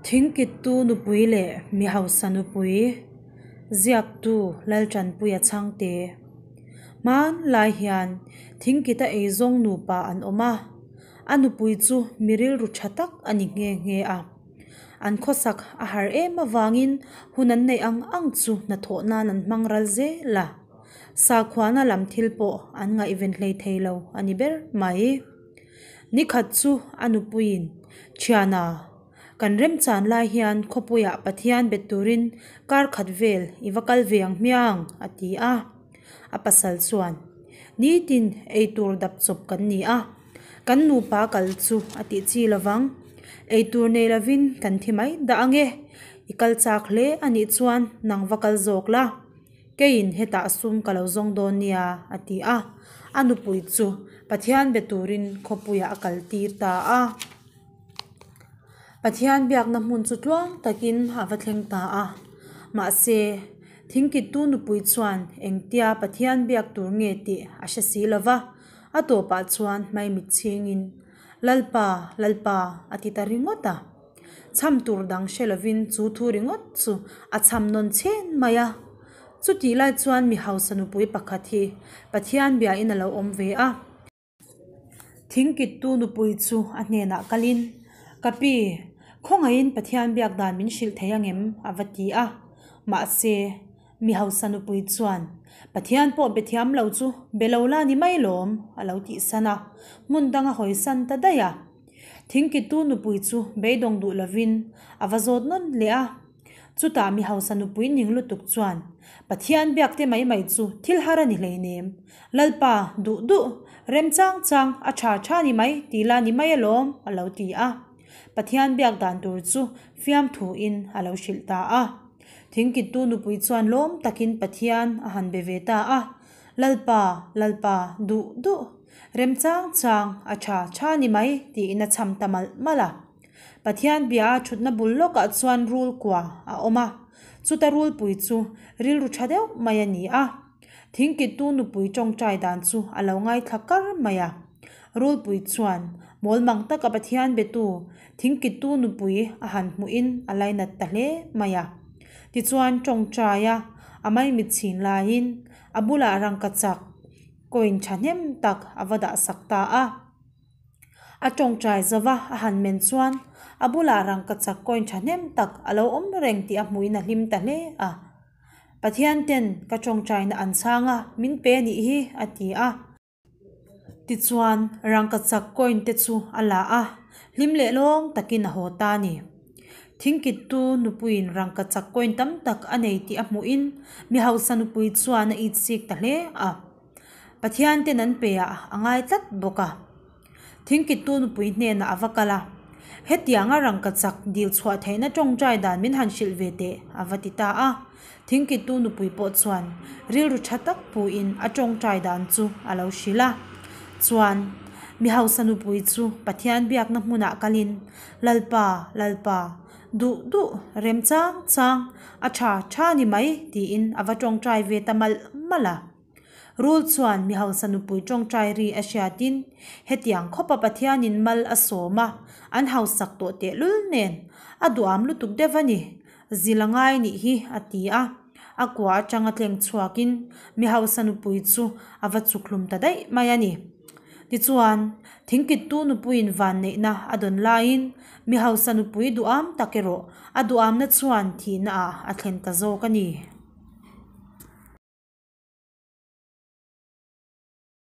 Thingkittu nupui leh mi hausa nupui, ziaktu Laltanpuia Chhangte. Hmanlai hian thingkita eizawng nupa an awm a, a nupui chu mi rilru tha tak a ni nghe nghe a. An khawsak a har em avangin hun an neih ang ang chu hnathawh nan an hmang ral zel a, sakhuana lam thil pawh an ngaihven hlei thei lo a ni ber mai. Nikhat chu a nupuiin, Thiana, kan remchan lai hian khawpuiah Pathian bet turin kar khat vel i va kal ve ang hmiang, a ti a. A pasal chuan, Nitin eitur dap chawp kan ni a, kan nupa kal chu a tih chi lovang. Eitur nei lovin kan thi mai dah ang e, i kal chak hle a nih chuan nang va kal zawk la. Keiin hetah sum ka lo zawng dawn nia, a ti a. A nupui chu Pathian be turin khawpuiah a kal tir ta a. Pathian biakna hmun chu tluang takin a va thleng ta a. Mahse, thingkittu nupui chuan engtia Pathian biak tur nge tih a hre si lo va, a tawpah chuan hmaimit chhingin, Lalpa, Lalpa, a ti ta ringawt a. Chham tur dang hre lovin chu thu ringawt chu a chham nawn chhen mai a. Chutih lai chuan mi hausa nupui pakhat hi Pathian biain a lo awm ve a. Thingkittu nupui chu a hnenah kalin, Ka pi, khawngaihin Pathian biak dan min hrilh thei angem? a va ti a. Mahse, mi hausa nupui chuan, Pathian pawh be thiam lo chu be lo la ni mai lawm, a lo tihsan a, hmun dang a hawisan ta daih a. Thingkittu nupui chu beidawng duh lovin a va zawt nawn leh a. Chutah mi hausa nupui ning lutuk chuan, Pathian biak te mai mai chu thil har a ni hleinem. Lalpa, duh duh, rem chang chang, a tha tha ni mai ti la ni mai alawm, a lo ti a. Pathian biak dan tur chu fiamthuin a lo hrilh ta a. Thingkittu nupui chuan lawm takin Pathian a han be ve ta a, Lalpa, Lalpa, duh duh, rem chang chang, a tha tha ni mai, tiin a chham ta malh malh a. Pathian bia a thutna bul lawkah chuan rul kua a awm a, chuta rulpui chu rilru tha deuh mai a ni a. Thingkittu nupui tawngtai dan chu a lo ngaithla kar mai a. Rulpui chuan mawlmang taka Pathian betu thingkittu nupui a han hmuhin a lainat ta hle mai a. Tichuan tawngtaia a maimit chhin laiin a bulah rangkachak coin thahnem tak a va dahsak ta a. A tawngtai zova a han men chuan a bulah rangkachak coin thahnem tak a lo awm reng tih a hmuhin a hlim ta hle a. Pathian ten ka tawngtaina an chhang a, min pe a nih hi a ti a. Tichuan rangkachak coin te chu a la a, hlim leh lawng takin a haw ta a ni. Thingkittu nupuiin rangkachak coin tam tak a nei tih a hmuhin mi hausa nupui chuan a itsik ta hle a. Pathian ten an pe ah a ngai tlat bawk a. Thingkittu nupui hnenah a va kal a, Hetianga rangkachak dil chhuah theihna tawngtai dan min han hrilh ve teh a va ti ta a. Thingkittu nupui pawh chuan rilru tha tak puin a tawngtai dan chu a lo hrilh a. Chuan, mi hausa nupui chu Pathian biakna hmunah kalin, Lalpa, Lalpa, duh duh, rem chang chang, a tha tha ni mai tiin a va tawngtai ve ta malh malh a. Rul chuan mi hausa nupui tawngtai ri a hriatin, hetiang khawpa Pathianin mal a sawm a, an hausak tawh tehlul nen, a duham lutuk deuh a ni, zil a ngai nih hi, a ti a. A kua atanga tleng chhuakin mi hausa nupui chu a va chukhlum ta daih mai a ni. Tichuan, thingkittu nupuiin vanneihna a dawn laiin mi hausa nupui duham tak erawh a duhamna chuan thihnaah a thlen ta zawk a ni.